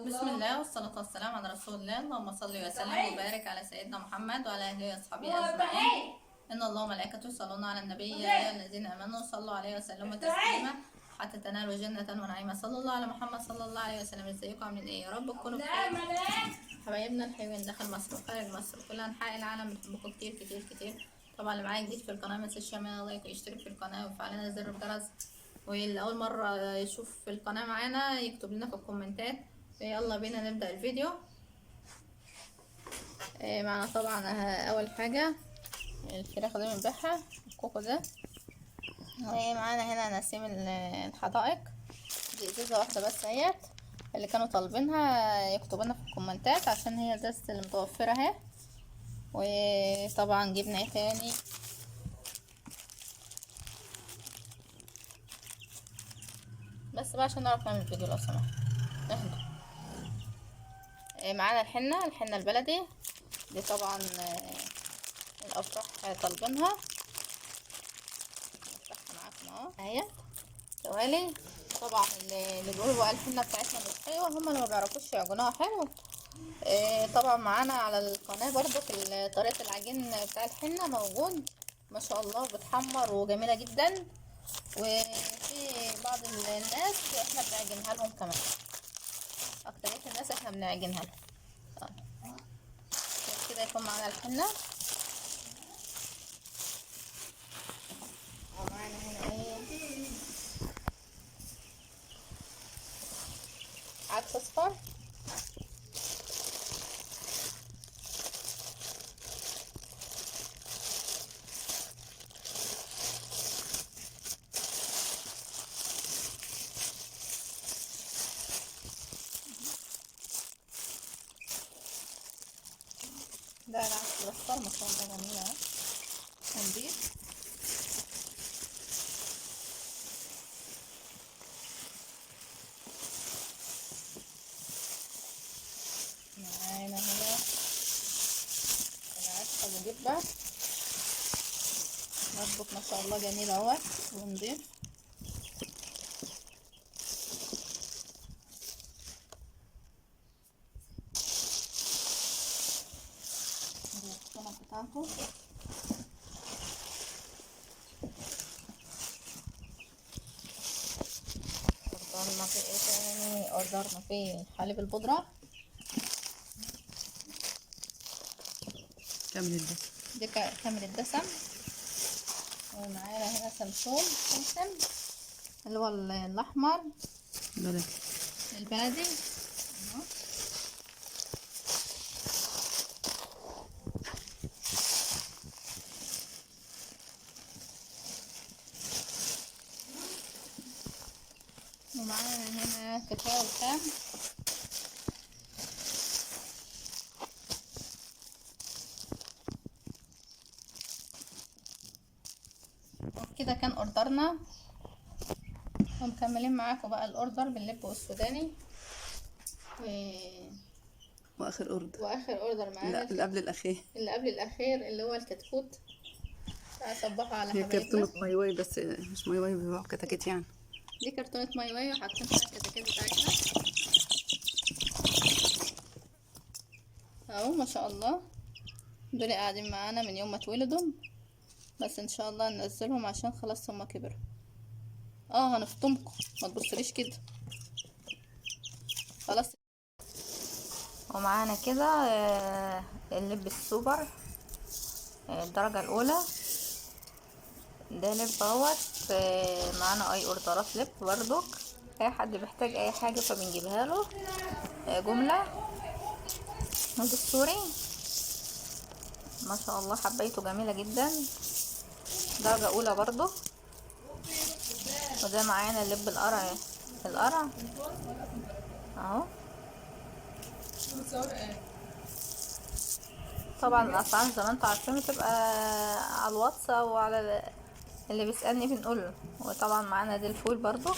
بسم الله والصلاة والسلام على رسول الله. اللهم صل وسلم وبارك على سيدنا محمد وعلى آله وأصحابه أجمعين. إن الله وملائكته يصلون على النبي يا أيها الذين آمنوا صلوا عليه وسلموا تسليما حتى تنالوا جنة ونعيما. صلى الله على محمد صلى الله عليه وسلم. ازيكم عاملين ايه؟ يا رب تكونوا بخير. حبايبنا الحلوين داخل مصر وخارج مصر وكل انحاء العالم، بنحبكم كتير كتير كتير. طبعا اللي معايا جديد في القناة ما تنساش يعمل like ويشترك في القناة ويفعل لنا زر الجرس، واللي اول مرة يشوف في القناة معانا يكتب لنا في الكومنتات. يلا بينا نبدا الفيديو. معانا طبعا اول حاجة الفراخ دي بنبيعها، الكوكو ده. ومعانا هنا نسيم الحدائق، دي ازازة واحدة بس اهيت، اللي كانوا طالبينها يكتبوا لنا في الكومنتات عشان هي ازازة اللي متوفرة اهي. وطبعا جبنا ايه تاني؟ بس بقى عشان نعرف نعمل فيديو لو سمحت اهدوا. معانا الحنة البلدي دي طبعا، الافراح طالبينها، نفتحها معاكم اهو اهي توالي. طبعا اللي بيقولوا بقى الحنة بتاعتنا مش حلوة، هما اللي ما بيعرفوش يعجنوها حلو. طبعا معانا على القناة برضو في طريقة العجين بتاع الحنة موجود، ما شاء الله بتحمر وجميلة جدا. وفي بعض الناس احنا بنعجنها لهم كمان، اكترية الناس احنا بنعجنها لهم. كده يكون معانا الحنة. ومعانا هنا ايه؟ عدس اصفر، ده العدس الاصفر ما شاء الله جميل اهو نضيف. معانا هنا العدس ابو جبه مطبخ ما شاء الله جميل اهو ونضيف. الشنط بتاعته. order نا في ايه تاني؟ order نا في حليب البودرة كامل الدسم، دي كامل الدسم. ومعانا هنا سمسم سمسم اللي هو الاحمر بلدي البلدي. ومعانا هنا كاكاو خام. وبكده كان order نا، ومكملين معاكم بقى ال order باللب والسوداني واخر order، واخر order معانا لا اللي قبل الاخير، اللي قبل الاخير اللي هو الكتكوت. صبحوا على هي حبايبنا. كرتونة ماي واي، بس مش ماي واي، بيبيعوا كتاكيت يعني. دي كرتونة ماي واي وحاطين فيها الكتاكيت بتاعتنا اهو ما شاء الله. دول قاعدين معانا من يوم ما اتولدوا، بس ان شاء الله ننزلهم عشان خلاص هما كبروا. هنفطمكم، ما تبصليش كده خلاص. ومعانا كده اللب السوبر، الدرجة الأولى، ده لب اهوت. معانا أي order ات لب برضو، أي حد بيحتاج أي حاجة فبنجيبها له، جملة. وده السوري ما شاء الله حبيته جميلة جدا، درجة أولى برضو. وده معانا اللب القرع، القرع اهو. طبعا الاسعار زي ما انتوا عارفين بتبقى على الواتس او على اللي بيسألني بنقوله. وطبعا معانا دي الفول برضو.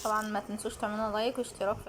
طبعا ما تنسوش تعملوا like واشتراك في